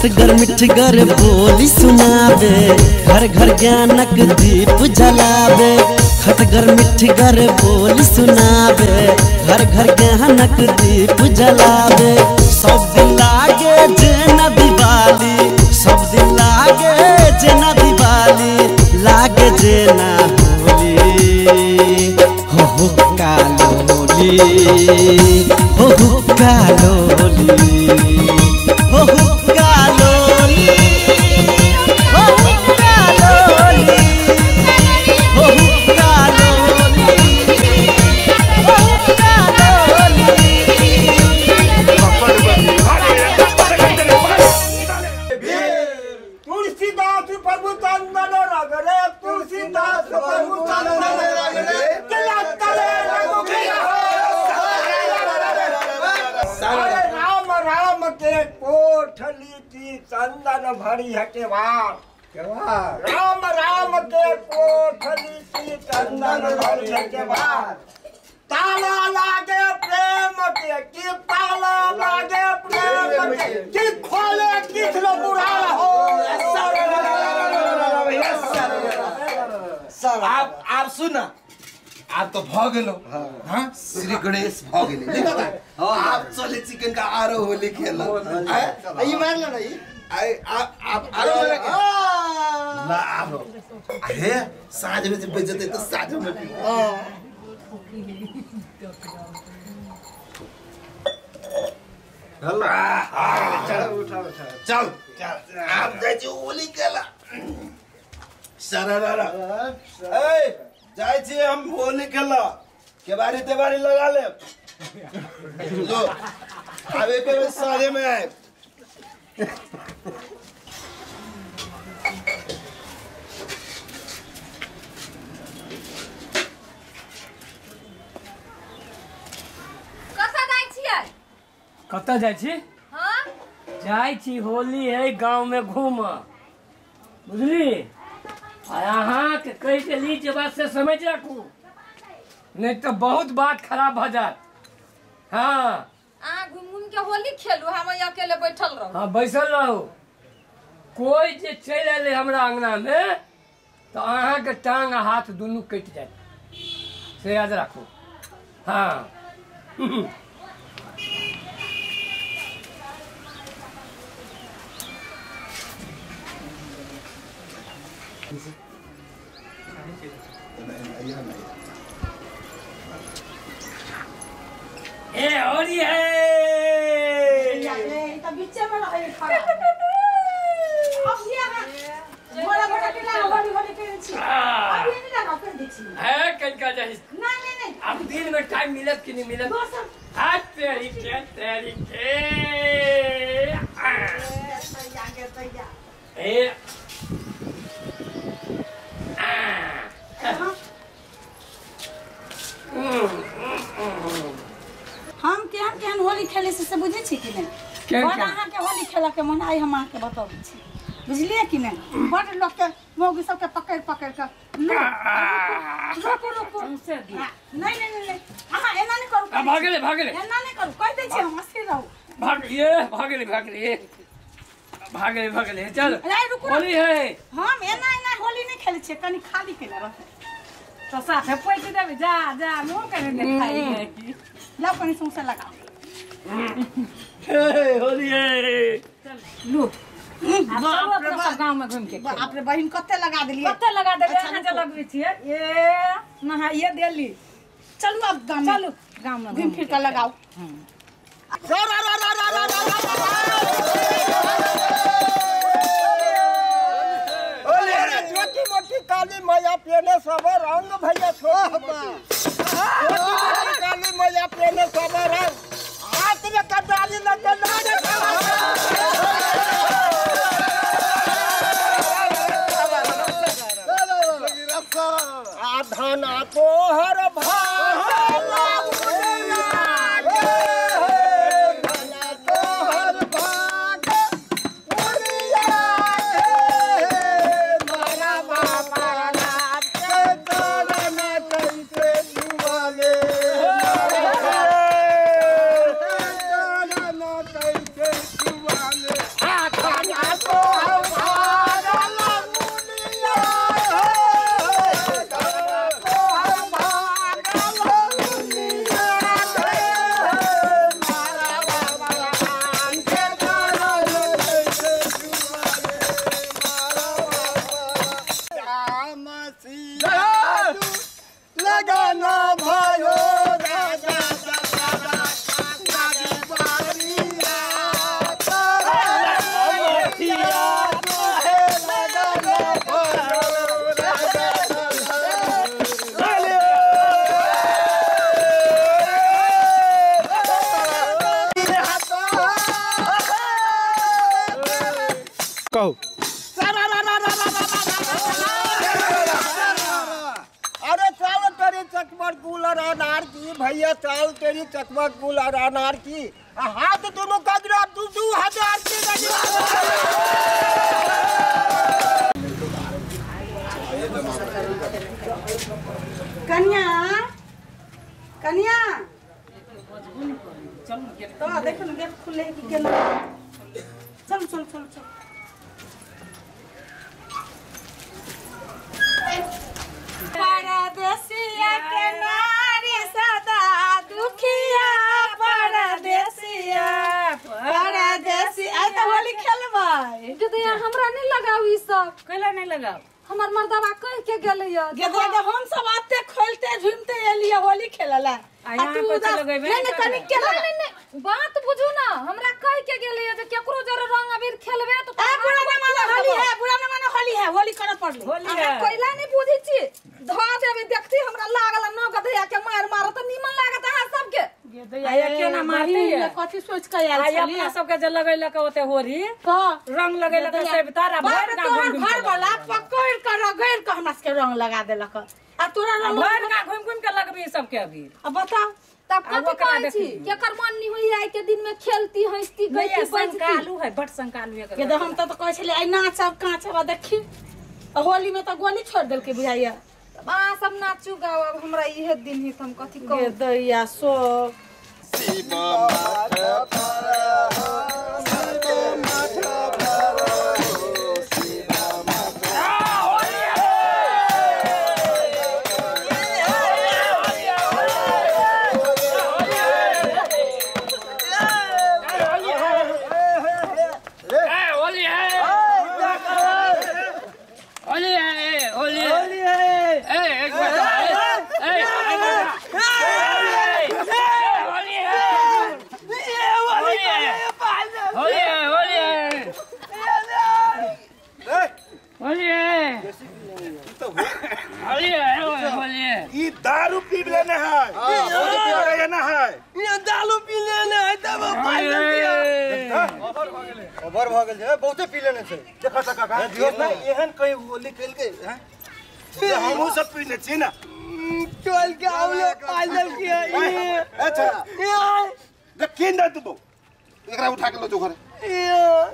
खटगर मिठगर बोली सुनावे, घर घर ज्ञानक दीप जलावे। खटगर मिठगर बोली सुनावे, घर घर ज्ञानक दीप जलावे। सब दिन लागे जेना दिवाली, सब दिन लागे जेना दिवाली, लागे जेना होली। हो कालोली, हो कालोली, हो कालोली, हो कालोली, हो कालोली, हो कालोली। तुलसीदास प्रभु चंदन रगड़े, तुलसीदास प्रभु चंदन रगड़े, राम राम के कोठली की चंदन भरी है केवाड़। राम राम के कोठली की चंदन भरी है केवाड़। ताला लागे प्रेम के की, ताला लागे प्रेम के की, खोले किसलो बुरा हो। आप सुना, आप तो भ गेलो। हाँ, श्री गणेश भ गेले। आप चले चिकन का आरो होली खेल। ई मार लो ना ई। आप आरो होली के ना आप अरे साँझ में जब बेचते तो साँझ में पी। चल उठा उठा चल चल आप जाय छी होली खेला। सरारा ए जाय छी हम होली खेला, केबारी तेबारी लगा ले। लो अब एक बजे साझे में आए। कतऽ जाइ छियै? कतऽ जाइ छी? हाँ जाइ छी होली है गांव में घूम, बुझली? अहाँ के कहि देली जे बात से समझ राखू, नहीं तो बहुत बात खराब भ जात। हाँ अहाँ घूम घूम के होली खेलू, हम अकेले बैठल रहू। हाँ बैसल रहू, कोई जे चलि अयलै हमरा अंगना में तो अहाँ के टांग आ हाथ दुनू कटि जायत, से याद राखू। हाँ ए और ये है ये तो बीचे में रहे खड़ा। अब ये घोड़ा घोड़ा के लगा होली होली के छी। अब ये नहीं लगा कर दै छी है कनका जाहि। नहीं नहीं नहीं, अब दिन में टाइम मिलत कि नहीं मिलत? हाथ तेरी के तेरी के तैया ए हम केहन केहन होली खेले से बुझै छी कि नहि? बड़ अहाँके होली खेलऽ के मन आइ हम अहाँके बतबै छी, बुझलियै कि नहि? बड़ लोकके मौगी सबके पकड़ि पकड़ि कऽ रुकू रुकू, नहीं नहीं नहीं अहाँ एना नहि करू, भागले भागले एना नहि करू, कहि दै छी हम, अस्थिर रहू। भाग ये भागले भागले भागले भागले चल रुकू, होली है। हम एना एना होली नहि खेलै छियै, कनि खाली केने रहतै तो साथे पैसे देबे। जा जा मुँह कने देखाई लाओ कनि सौंसे लगाओ। हे होली है चल लू। बाप रे बाप, गांव में घूम के बाप रे बहिन कते लगा देलियै, कते लगा देलियै। अहाँ जे लगबै छियै ए नहाइए देली। चलू अब गांव में, चलू गांव में घूम फिर के लगाओ। छोटी मोटी काली मैया पेने सब रंग भैया, छोटी मोटी काली मैया पेने सब रंग, हाथ में कटारी लगे। आधाना तोहर भाला तोहर भाग अरे चल तेरी चकमक गुलर अनार की भैया, चल तेरी चकमक गुलर अनार की, हाथ दोनों कगरा 2000 की। कन्या कन्या तो देखो ना गेट खुले है कि केना। चल चल चल चल। परदेसिया के नारी सदा दुखिया, परदेसिया परदेसी। आई त होली खेलबै। गदया हमरा नहीं लगाउ ई सब। कैला नहीं लगाउ? हमर मर्दवा कह के गेलै य। गदया हम सब आते खोलते झूमते एलिए होली खेलला। आ यहाँ कथि लगेबै? नहीं कनी के नहीं नहीं बात बुझू ना, हमरा कह के गेलै य जे केकरो जरे रंग अबीर खेलबे तो ए बुरा ना मानो होली है, बुरा ना मानो होली है, होली करे पड़ले। अहाँ कोइला नहीं बुझै छी, ध देबै देखती हमरा लागल न गधैया के मार मार त नीमन लागत अहाँ सबके। गदया केना मारते ये कथि सोच के आयल छलिए? अपना सबके जे लगैलक ओते होरी रंग लगैलक सब तारा भर गांव घूम घर वाला पकड़ के रगड़ के हमरा सबके रंग लगा देलक। आ तोरा रंग भर गांव घूम घूम के लगबी सबके अबीर। अब बताओ तब कथि कहै छी? केकर मन नहीं होई आइ के दिन में खेलती हंसती गईती संकालू है, बड़ संकालू है। के हम त कहै छलिए आई नाचब काचब देखी, होली में त गोली छोड़ देलकै बुझाइया। तब अहाँ सब नाचू गाओ, अब हमरा इहे दिन ही त हम कथि कहू। दैया सो शिव माथ पर शिव माथ पर शिव माथ। होली है, होली है, होली है। ए एक मिनट, ए होली है, होली है, होली है, होली है, होली है, होली है, होली है। ई दारू पी लेने है, होली लेना है, ये दारू पी लेने है तब पाई दिया। ओवर भ गेल छै, बहुते पी लेने छै। देखा त काका एहन कहीं होली खेल के हैं हमहू सब पीने छी ना। चल के आवले पागल के ये। अच्छा देख किन दे तू एकरा उठा के लो जो घरे।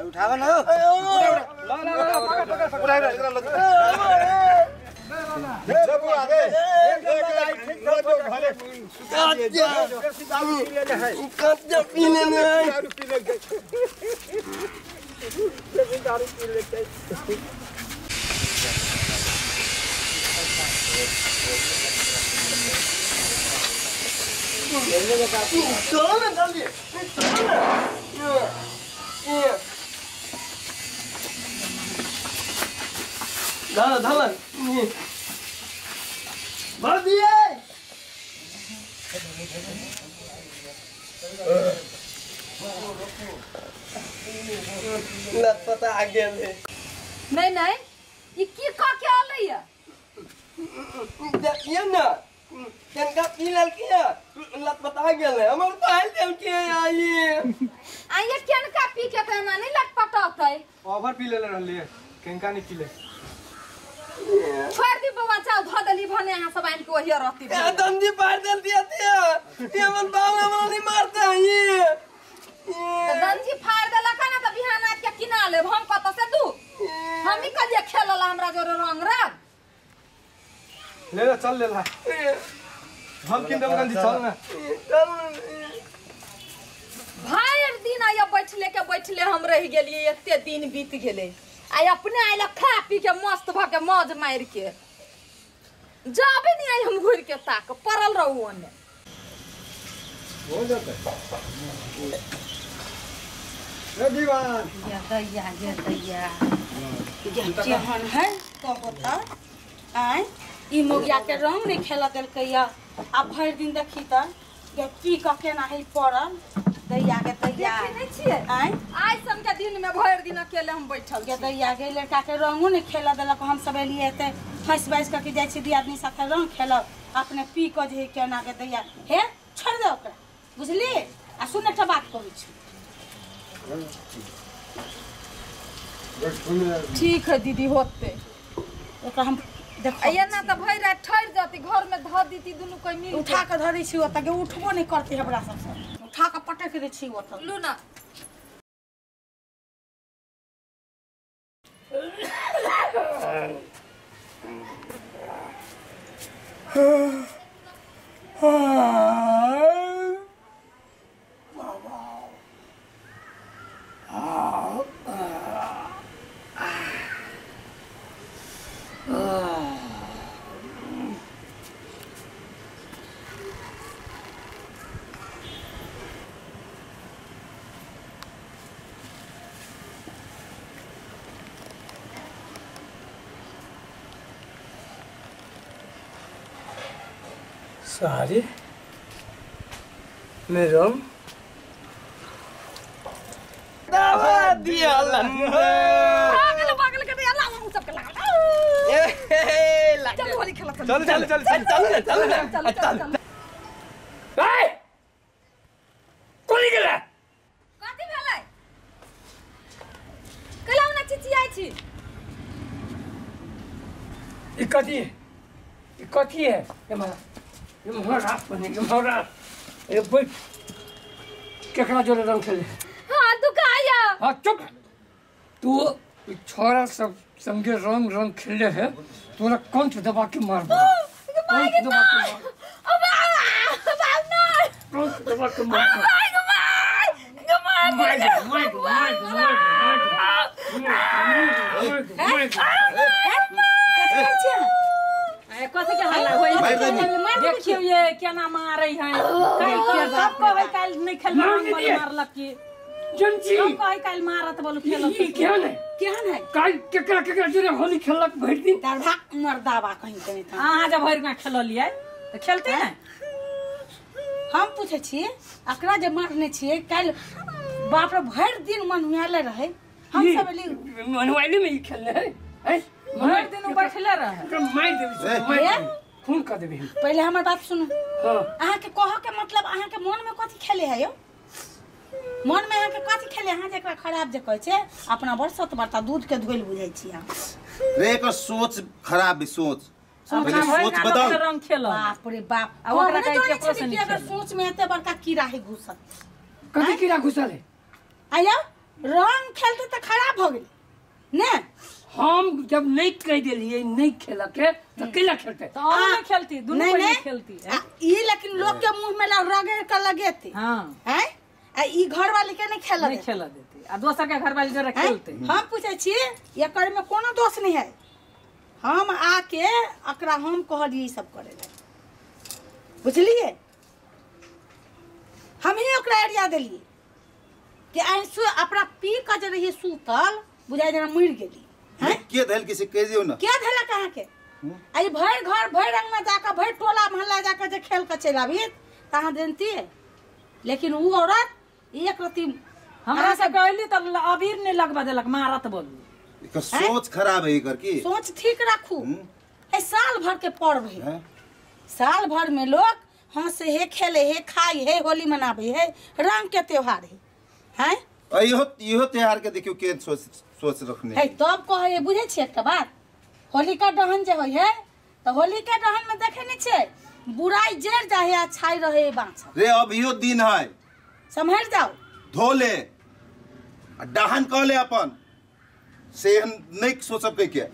उठाव ना, ला ला ला पकड़ पकड़ उठा एकरा लो। जब आगे एक लाइट ठीक कर दो घरे। दारू पी लेने है, कच्चा पी लेने है, दारू पी ले, दारू पी लेते। चलो ना जल्दी, चलो ना। ये धाला धाला भर दिए। लत पता आ गेल है। नहीं नहीं ई की क के आलैया? देखिए ना कनका पी लेलकै लत पता गेल है, हमर पाइल देलकै आइए। आइए कनका पी के त एना नहीं लटपटतै? ओवर पी लेले रहलिए, कनका नहीं पीले। छोड़ दी बौआ, जाओ ध देली भने अहाँ सब आनि के ओहिए रहती। ए दंदी पार देल दिया दिया, ये हमर बाप हमरा नहीं मारते हैं ये। त दंजी फाड़ देलक ना त बिहान आबि के किना लेब हम कत से दू। हम ही कलिए खेलला हमरा जोरे रंग रंग। ले ले चल ले ला, हम किन देब गंजी, चल ना चल। भरि दिन आइ बैठले के बैठले हम रहि गेलिए, एते दिन बीत गेलै। आई अपने आइल खा पी के मस्त भ के मौज मार के जाबे नहीं आई हम घुर के ताक पड़ल रहू ओने। हो जाता रे दीवान। दैया गे दैया केहन है कहबो त आइ ई मोगिया के रंग नहीं खेल देलकै या। आ भरि दिन देखी त पी क केना है पड़ल। दैया के दैया देखै छियै आइ आइ सब के दिन में भरि दिन अकेले हम बैठल के दैया गे लड़का के रंगो नहीं खेल देलक। हम सब एलिए त हंस बाजि क के जाइ छी दियादनी साथे रंग खेलब, अपने पी क जे केना के दैया। हे छोड़ दे ओकरा बुझली। आ सुन एकटा बात कहै छी, ठीक है दीदी होते ओकरा हम देखो एना त भरि रात ठहर जाती घर में धऽ दीती दुनू कोई मिल उठा के धरै छी ओतऽ के उठबो नहीं करती हमरा सब से उठा के पटक दै छी ओतऽ लू ना सारे मेरम दावा दिया पागल पागल कर दिया अल्लाह हम सब के लागल ए चल होली खेला चल चल चल चल चल चल चल ए कोली गेला कथि भेलै कलाउ ना चिचियाइ छी ई कथि ई कथि है ए मारा ये मोरा बने के मोरा ए बैठ केकरा जोरे रंग खेले हां दुखाया हां चुप तू छोरा सब संगे रंग रंग खेले है तोरा कंठ दबा के मार दे मार के दबा के अब बाप ना कंठ दबा के मार मार मार मार मार मार मार कथी के हल्ला होई देखियो ये केना मारै है काल के सब कहै काल नहीं खेल मारलक की जनजी सब कहै काल मारत बोलू खेलत ई केहन है केहन है काल केकरा केकरा जोरे होली खेललक भरि दिन दरभा मर्दाबा कहीं कहीं त अहाँ जब भरि में खेललियै त खेलते ने हम पूछै छी एकरा जे मारने छियै काल बाप रे भरि दिन मनुआले रहे हम सब एली मनुआले में ई खेलने है हैं भरि दिन उ बैठले रहे ओकरा मारि देबी खून कर देबी पहले हमर बात सुनू हां अहाँ के कह के मतलब अहाँ के मन में कथि खेले है यो मन में अहाँ के कथि खेले अहाँ जेकरा खराब जे कहै छै अपना बड़ सत बरता दूध के धोइल बुझै छी अहाँ रे एकर सोच खराब है सोच पहले सोच बदल रंग खेल बाप रे बाप आ ओकरा कहै केकरो से नहीं अगर सोच में एते बड़का कीड़ा है घुसल कथि कीड़ा घुसल है आया रंग खेलते त खराब हो गेल ने हम जब नहीं कह देलिए नहीं खेलक के त केला खेलते त और नहीं खेलती दुनू कोई नहीं खेलती ई लेकिन लोग के मुंह में रगड़ के लगेते हां हैं आ ई घर वाले के नहीं खेल नहीं खेल देते आ दोसर के घर वाले जरा खेलते हम पूछै छी एकर में कोनो दोष नहीं है हम आके एकरा हम कहलिए ई सब करे ला बुझलिए हम ही ओकरा एरिया देलिए कि आई सु अपना पी के जे रही सुतल बुझाय जना मरि गेली हैं के धैल किसी कह दियो ना के धैलक अहाँ के आई भरि घर भरि रंग में जाकर भरि टोला मोहल्ला जाकर जे खेल के चलि आबी त अहाँ जनतियै लेकिन उ औरत एक रति हमरा से कहली त अबीर नहीं लगबा देलक मारत बोलू एकर सोच खराब है एकर की सोच ठीक राखू ए साल भर के पर्व है साल भर में लोग हंसे हे खेले हे खाई हे होली मनावे हे रंग के त्योहार है हैं इहो इहो त्योहार के देखियो के सोच सोच रखने है तब कहे बुझै छियै एकटा बात होलिका दहन जे होइ है त होलिका दहन में देखे नहीं छियै बुराई जड़ जाए अच्छाई रहे बाँचल रे अब इहो दिन है सम्हर जाओ धो ले आ दहन कह ले अपन से हम नहीं सोचब के के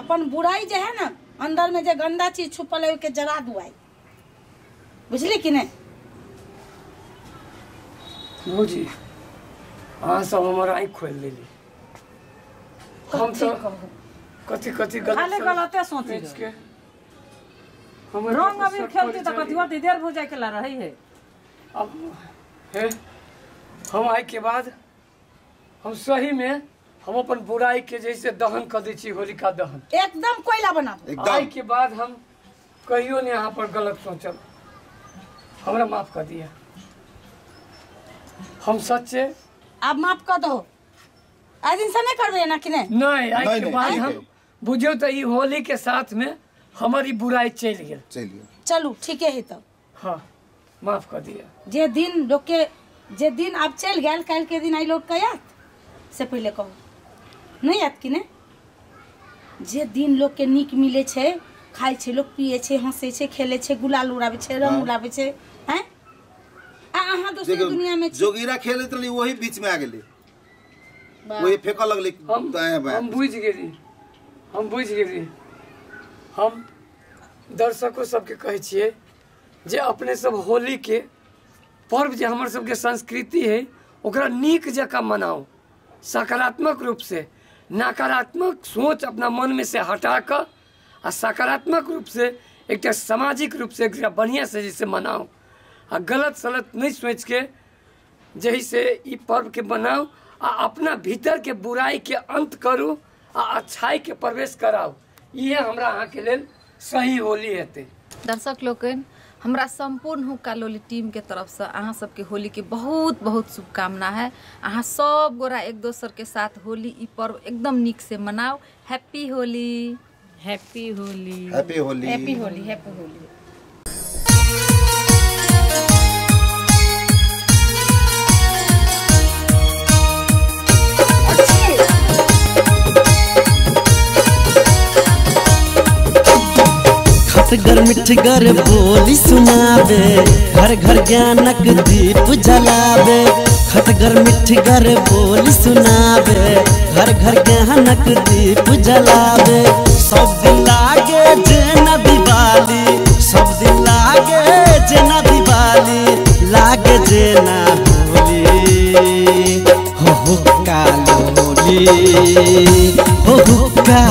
अपन बुराई जे है ना अंदर में जे गंदा चीज छुपल है ओके जरा दुआई बुझली कि नहीं भौजी अहाँ सब हमर आँखि खोलि देली हम तो कथी कथी गलत खाली गलते सोची के रंग अबीर खेलती त कथी होती देर भो जाए के ला रही है अब हे हम आइ के बाद हम सही में हम अपन बुराई के जैसे दहन कर दै छी होलिका दहन एकदम कोयला बना दो आइ के बाद हम कहियो नहीं यहाँ पर गलत सोचब हमरा माफ कर दिया हम सच्चे अब माफ कर दो आज दिन से नहीं करबे ना कि नहीं नहीं आइ के बाद हम बुझियो त ई होली के साथ में हमारी बुराई चलि गेल चलू ठीक है तब हाँ माफ कर दिया जे दिन लोग के जे दिन अब चलि गेल काल्हि के दिन आई लोग के आयत से पहले कहू नहि आयत कि नहि? जे दिन लोक के नीक मिले छै, खाइ छै लोक, पिए छै, हंसै छै, खेले छै, गुलाल उड़ाबै छै, रंग उड़ाबै छै, हैं? आ अहाँ दोसर दुनिया में छी। जोगीरा खेलैत रहली वही बीच में आ गेली, वही फेंकऽ लगली दाएं बाएं। हम बुझि गेली, हम बुझि गेली। हम दर्शको सबके कहै छियै जे अपने सब होली के पर्व जे हमर सबके संस्कृति है ओकरा नीक जकाँ मनाउ, सकारात्मक रूप से। नकारात्मक सोच अपना मन में से हटा कऽ आ सकारात्मक रूप से एकटा सामाजिक रूप से एकटा बढ़िया से जैसे मनाउ आ गलत सलत नहीं सोच के जही से ई पर्व के मनाउ आ अपना भीतर के बुराई के अंत करू आ अच्छाई के प्रवेश कराउ। इहे हमरा अहाँ के लेल सही होली हेतै। दर्शक लोकनि, हमरा सम्पूर्ण हुक्का लोली टीम के तरफ से अहाँ सबके होली के बहुत बहुत शुभकामना है। अहाँ सब गोरा एक दोसर के साथ होली ई पर्व एकदम नीक से मनाओ। Happy Holi. Happy Holi. Happy Holi. Happy Holi. Happy Holi. खटगर मिठगर बोली सुनावे, घर घर ज्ञानक दीप जलावे। खटगर मिठगर बोली सुनावे, घर घर ज्ञानक दीप जलावे। सब दिन लागे जेना दिवाली, सब दिन लागे जेना दिवाली, लागे जेना होली। हो हुक्का लोली, हो हुक्का